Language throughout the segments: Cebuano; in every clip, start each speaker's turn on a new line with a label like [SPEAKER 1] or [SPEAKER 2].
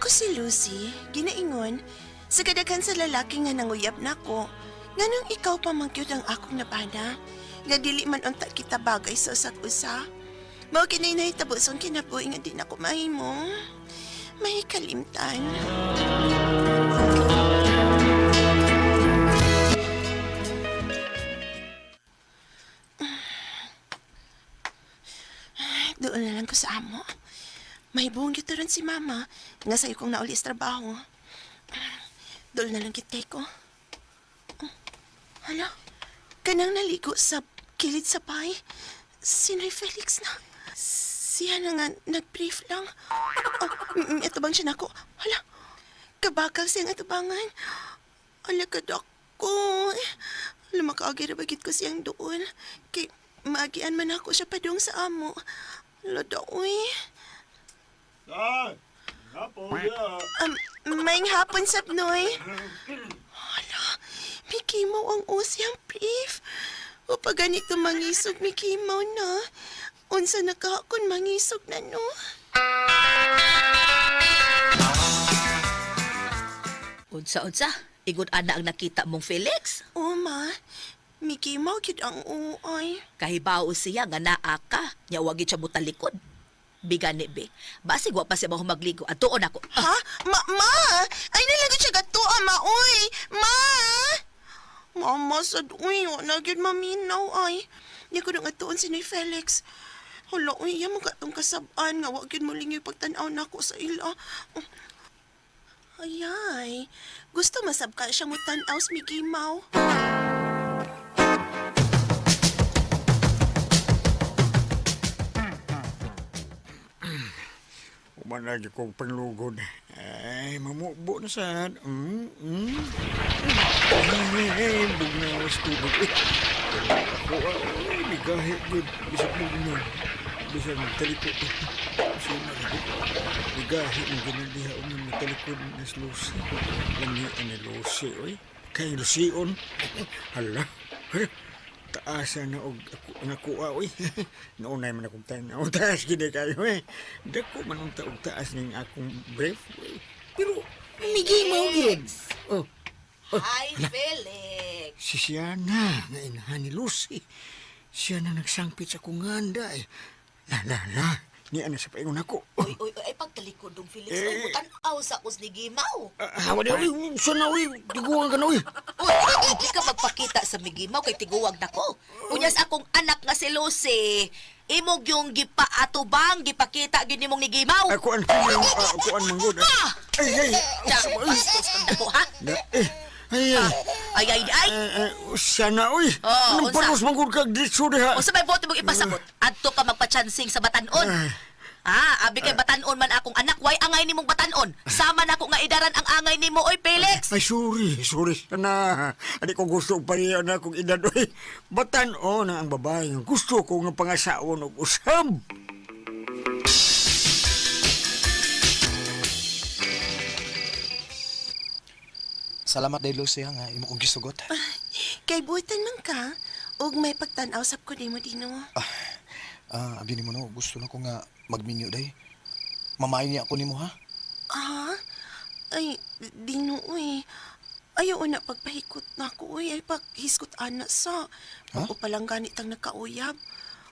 [SPEAKER 1] Ako si Lucy, ginaingon, sa kadaghan sa lalaki nga nanguyab nako, nganong ikaw pa man gyud ang akong nabana, nga dili man unta kita bagay sa usag-usa. Mao kini nahitabo sa akong kinabuhi nga di nako mahimo. May kalimtan. Doon na lang ko sa amo. May buong gito ron si mama. Nga sa'yo kong nauli sa trabaho. Doon na lang kita ko. Hala, kanang naligo sa kilid sa pay. Sinoy Felix na. Siya na nga nag-brief lang. Oh, ito bang siya nako? Hala, kabakal siyang atubangan. Hala, kadak ko. Hala, makaagi ra ba gid ko siyang doon. Kay maagian man ako siya padung sa amo. Hala, daoy.
[SPEAKER 2] Ah, hapon ya.
[SPEAKER 1] Maing hapon, Sabnoy. Hala, may kimaw ang usi ang brief. O pag ganito mangisog, may kimaw na. Unsa na ka kung mangisog na, no?
[SPEAKER 3] Unsa-unsa, igod ana ang nakita mong Felix.
[SPEAKER 1] O, ma, may kimaw gyud ang uoy.
[SPEAKER 3] Kahibaw siya nga naa ka, nya wagi siya mutalikod. Bigani be. Basig wa pa siya mahumagligo. Atuon ako. Ah,
[SPEAKER 1] Ha? Ma, ma! Ay, nalagot siya gato, ma, uy! Ma! Mama, sad, uy, wa na gyud maminaw, ay. Di ko nang atuon si Noy Felix. Hala, uy, iya mga katong kasabaan nga wa gyud mo lingoy pagtan-aw nako sa ila. Oh. Ayay, gusto masab ka siya mo tan-aw sa Mickey Mouse.
[SPEAKER 2] Uman lagi kong panlugod. Ay, mamubo na sad. Ay, ay, bugnaw sa tubig. Eh, ako, ay, bigahe, good. Bisag bugnaw. Bisag magtalikod. Sino lagi? Bigahe, ang ganun diha. Uman magtalikod na si Lucy. Lami ni Lucy, oy. Kay Lucyon. Hala. Ay, taasa na og ako ang akuha oy. Naunay man akong tanaw taas gid kayo eh. Dako man unta og taas ning akong brief. Oy. Pero migimaw gyud. Oh,
[SPEAKER 3] Hi, Felix.
[SPEAKER 2] si Siana nga inahan ni Lucy. Siya na nagsangpit sa akong nganda eh. La la la, ni ana sa paingon ako.
[SPEAKER 3] Uy, uy, uy, ay pagtalikod dong Felix.
[SPEAKER 2] Eh.
[SPEAKER 3] Uy, mutan-aw sa kus ni Gimaw.
[SPEAKER 2] Ah, wala oy, sana oy, tiguan ka na oy.
[SPEAKER 3] Uy, di ka magpakita sa Migimaw kay tiguwag nako. Unya sa akong anak nga si Lucy, imog yung gipaatubang gipakita gyud nimong ni Gimaw.
[SPEAKER 2] Ako an ako an manggod. Ay ay.
[SPEAKER 3] Ja, bastos kang dako ha.
[SPEAKER 2] Eh, ay ay.
[SPEAKER 3] Ay ay ay.
[SPEAKER 2] Eh, eh, sana oy.
[SPEAKER 3] Oh,
[SPEAKER 2] Anong
[SPEAKER 3] unsa?
[SPEAKER 2] paros manggod kag diretso diha?
[SPEAKER 3] Unsa may boto mong ipasabot? Adto ka magpa-chancing sa Batanon. Ah, abi kay Batanon man akong anak, way angay nimong Batanon. Sama na ako nga idaran ang angay nimo oy Felix.
[SPEAKER 2] Ay, sorry, sorry. Ana, ani ko gusto og pareho na akong edad oy. Batan-on na ang babae nga gusto ko nga pangasaon og usab.
[SPEAKER 4] Salamat day Lucy ha, nga imo kong gisugot.
[SPEAKER 1] Kay butan man ka, ug may pagtan-aw sab ko nimo dino.
[SPEAKER 4] Ah, abi nimo no, gusto na ko nga magminyo day. Mamayo niya ako nimo ha.
[SPEAKER 1] Ah, ay, dino, uy. Ayaw na pagpahikot na ako, uy. Ay, paghiskot ana sa.
[SPEAKER 4] Ha?
[SPEAKER 1] Ako palang ganit ang nagkauyab.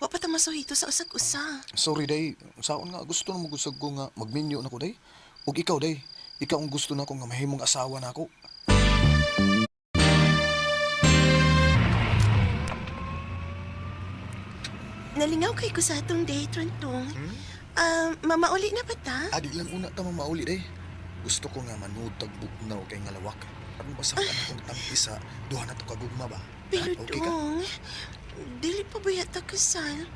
[SPEAKER 1] Wa pa ta masuhito sa usag-usa.
[SPEAKER 4] Sorry day, saon nga gusto na mo gusog ko nga magminyo na ko day. Ug ikaw day, ikaw ang gusto na ko nga mahimong asawa na ako.
[SPEAKER 1] Nalingaw kay ko sa atong date, Rantong. Ah, mamauli na ba ta?
[SPEAKER 4] Adi lang una ta mamauli day. Gusto ko nga manood tag bugnaw kay nga lawak. Aron ba sa akong tampi sa duha na to kagugma ba?
[SPEAKER 1] Pero
[SPEAKER 4] Ha? Okay ka?
[SPEAKER 1] dong, dili pa ba yata kasal?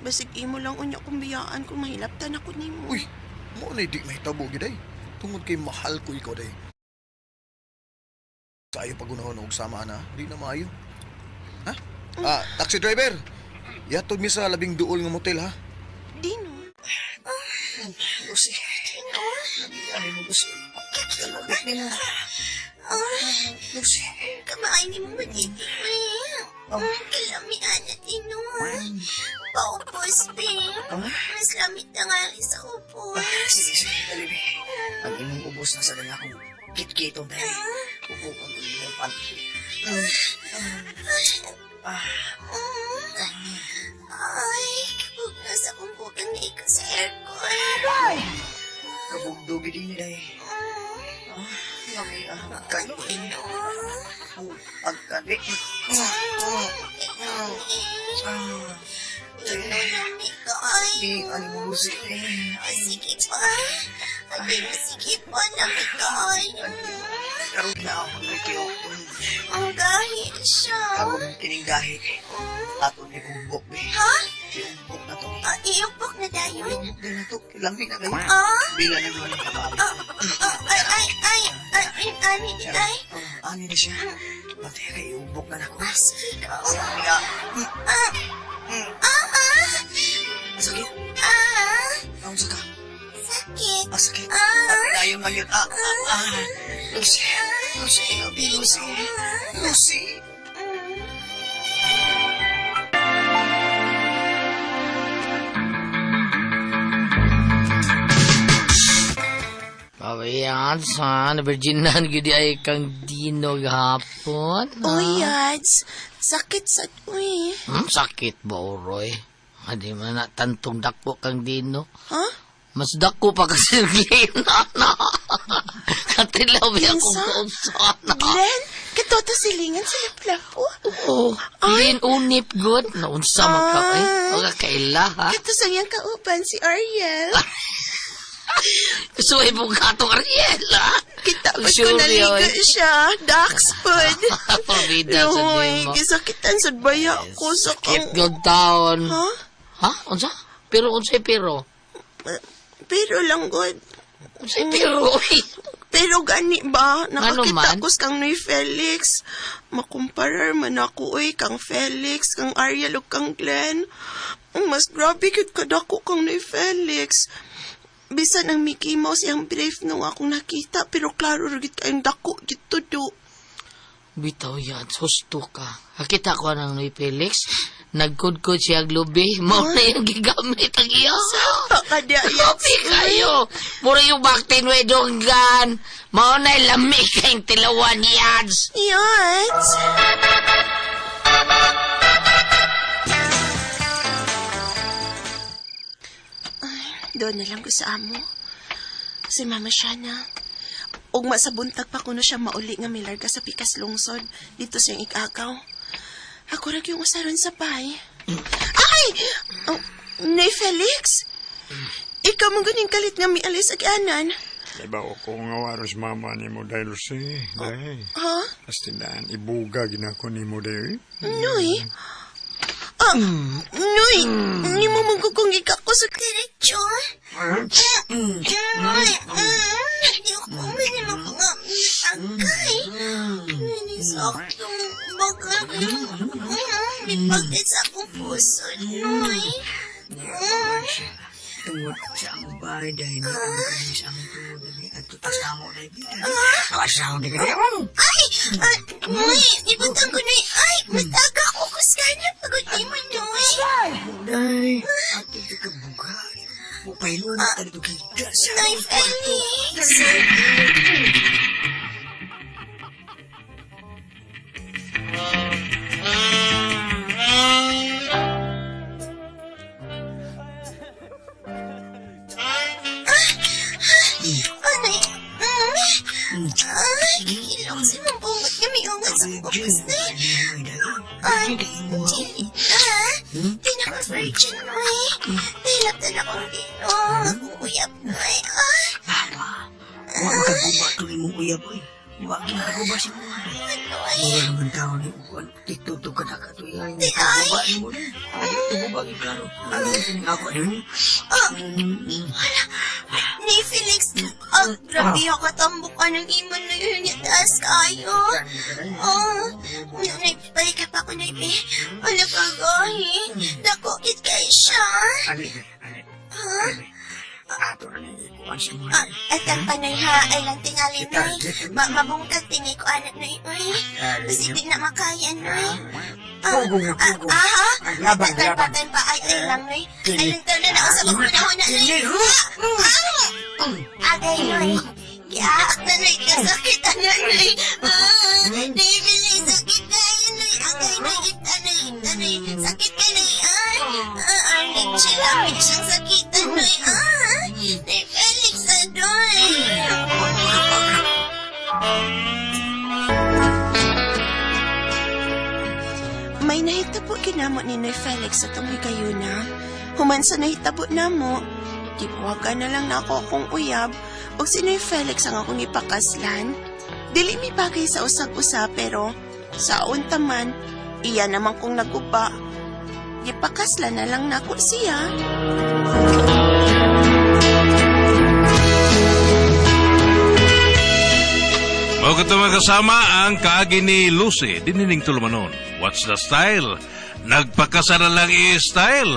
[SPEAKER 1] Basig imo lang unya kung biyaan kung mahilaptan ako nimo.
[SPEAKER 4] Uy, mo na di mahitabo gyud day. Tungod kay mahal ko ikaw day. Sa ayo pagunahon og sama na, di na maayo. Ha? Ah, taxi driver. Yatod mi sa labing duol nga motel ha.
[SPEAKER 1] Dino.
[SPEAKER 4] Lucy. Ano mo Lucy? Salamat nimo. Lucy.
[SPEAKER 1] Kamain ni mo mag-itik. Kalami, ana, Dino. Paupos, Bing. Mas lamit na nga sa upos.
[SPEAKER 5] Sige, sige, dali, be. Ang imong ubos na sa lang akong kitkiton dahil. Upukon ko imong panty.
[SPEAKER 1] Ay, kabog na sa akong bugang na ikaw sa aircon.
[SPEAKER 5] Kabugdog din day. Lami ah, kayo. Ang kani.
[SPEAKER 1] Lamig ka, ay.
[SPEAKER 5] Di, ano mo, Lucy? Eh,
[SPEAKER 1] Ay, sige pa. Ay, sige pa, lamig ka, ay.
[SPEAKER 5] Karoon na ako ng tiyo.
[SPEAKER 1] Ang gahi siya.
[SPEAKER 5] Karoon kining gahi. Ato ni umbok, be.
[SPEAKER 1] Ha?
[SPEAKER 5] Iumbok na to.
[SPEAKER 1] Ah, iumpok na dayon?
[SPEAKER 5] Iumbok din na to. Lamig na kayo.
[SPEAKER 1] Ah?
[SPEAKER 5] Bila na doon ang kababi.
[SPEAKER 1] Ah, ah, ay, ay, ay, ay, ay, ani di ay.
[SPEAKER 5] Ano ni siya? Pati kay iumbok na nako.
[SPEAKER 1] Ah, sige ka.
[SPEAKER 5] Sige.
[SPEAKER 1] Ah, ah, ah,
[SPEAKER 5] Sakit.
[SPEAKER 1] ah,
[SPEAKER 5] Ang saka.
[SPEAKER 1] sakit.
[SPEAKER 5] Ah, sakit.
[SPEAKER 1] Ah.
[SPEAKER 5] At tayo ngayon. Ah, ah, ah. Lucy. Lucy, love you, Lucy. Lucy.
[SPEAKER 6] Pabayaan sa Virginan gyud ay kang Dino gahapon. Ha?
[SPEAKER 1] Uy, Yads. Sakit sa uy.
[SPEAKER 6] Sakit ba, Uroy? Adi man na tantong dako kang Dino.
[SPEAKER 1] Ha?
[SPEAKER 6] Mas dako pa kasi Glenn, na. Katilaw ba akong
[SPEAKER 1] Kinsa?
[SPEAKER 6] kausan.
[SPEAKER 1] Glenn, katoto silingan sa laplapo.
[SPEAKER 6] Oo. Glenn unip good. Naunsa man ka eh.
[SPEAKER 1] Ah.
[SPEAKER 6] Wala kaila ha.
[SPEAKER 1] Kato sa iyang kauban si Ariel.
[SPEAKER 6] So ibong katong Ariel ha.
[SPEAKER 1] Kita ba't ko
[SPEAKER 6] Sure,
[SPEAKER 1] naligo
[SPEAKER 6] yun.
[SPEAKER 1] siya? Daxpud.
[SPEAKER 6] Pabida sa
[SPEAKER 1] Uy,
[SPEAKER 6] demo.
[SPEAKER 1] gisakitan sa baya ko sa
[SPEAKER 6] Sakit
[SPEAKER 1] kang...
[SPEAKER 6] good taon.
[SPEAKER 1] Ha?
[SPEAKER 6] Ha? Unsa? Pero unsay pero?
[SPEAKER 1] Pero lang, God.
[SPEAKER 6] Unsay pero? Uy.
[SPEAKER 1] Pero gani ba,
[SPEAKER 6] Ngano
[SPEAKER 1] nakakita
[SPEAKER 6] man?
[SPEAKER 1] ko sa kang Noy Felix. Makumparar man ako, uy, kang Felix, kang Ariel, ug kang Glenn. Ang mas grabe gyud kadako kang Noy Felix. Bisan ang Mickey Mouse iyang brief nung akong nakita, pero klaro ra gyud kayong dako dito do.
[SPEAKER 6] Bitaw yan, susto ka. Nakita ko ng Noy Felix, nagkudkod siya og lubi. Mao na yung gigamit ang iya.
[SPEAKER 1] Baka di
[SPEAKER 6] Grabe kayo. Mura yung baktin we donggan. Mao na yung lami kayong tilawan yads.
[SPEAKER 1] Yats! Ay, doon na lang ko sa amo. Si Mama Shana. Ugma sa buntag pa kuno siya mauli nga milarga sa pikas lungsod dito siyang ikagaw. Ako ra yung usaron sa bay. Ay! Oh, Nay Felix? Ikaw mong ganing kalit nga mialis ag-anan.
[SPEAKER 2] Diba ko nga waros mama ni mo dahil Lucy. Dahil.
[SPEAKER 1] Ha?
[SPEAKER 2] Astinaan, ibuga ginako ni mo dahil.
[SPEAKER 1] Noy? Ah, Noy, ni mo magkukong ko sa diretso. Hindi ko mga agay. Saktong bagal. May pagkat sa akong puso, Noy.
[SPEAKER 5] Tungod sa among bahay dahil ang kami sa among tungod dahil at sa amo dahil. Nakasaw di ka
[SPEAKER 1] Ay! Ah, Noy, ibutang ko, Noy. Ay, mataga ako kuskana. Pagod ni mo, Noy.
[SPEAKER 5] Day, ate ka kabuga. Mupahilo na tayo dito kita sa
[SPEAKER 1] Noy Felix. Ano Ay, kilong si Mang Bungot nga may ungat sa bukos na. Ay, dili na. Di na ko virgin mo eh. Nahilaptan akong dino. Akong uyab mo eh. Ah,
[SPEAKER 5] Wa makaguba to imong uyab oy. Wa makaguba si mo.
[SPEAKER 1] ano ay.
[SPEAKER 5] Mura naman tao ni uwan. Tito ka na ka to yan. Makaguba ni mo. Ay, tuguba gyud klaro. Ano ni ako eh?
[SPEAKER 1] Ah, ni Felix, ah, grabe ako katambok ka ng imo na yun. Taas kayo. Oh, balik ka pa ko na ibi. Ano ka gahi? Nakukit kayo siya.
[SPEAKER 5] Ali, ali. Ali. Ato na ni ikuan si mo.
[SPEAKER 1] Ah, at ang panay ha, ay lang tingali noy. Mabungkag tingay ko anak noy, uy. Kasi di na makaya noy.
[SPEAKER 5] Pugong na pugong.
[SPEAKER 1] Aha.
[SPEAKER 5] Labang,
[SPEAKER 1] Tan pa,
[SPEAKER 5] labang.
[SPEAKER 1] tan pa. Ay, ay lang, Noy.
[SPEAKER 5] Kini.
[SPEAKER 1] Ay, lang na na. Usap ako na na, Noy.
[SPEAKER 5] Kini.
[SPEAKER 1] Agay, Noy. Giak na, Noy. Kasakit na, Noy. Ah, Noy, Felix, sakit kayo, Noy. Agay, Noy. Ita, Noy. Ita, Noy. Sakit ka, Noy. Ay, ah, ah, nagchilapit siyang sakit, Noy. Ah, Noy, Felix, adoy. May nahitabo kinamo ni Noy Felix sa tong higayuna. Human sa nahitabo namo, gibuwagan na lang nako akong uyab ug si Noy Felix ang akong ipakaslan. Dili mi bagay sa usag-usa pero sa unta man, iya naman kong naguba. Gipakaslan na lang nako siya.
[SPEAKER 7] Mao kato mga kasama ang kaagi ni Lucy dinining tulumanon. What's the style? Nagpakasara lang i-style.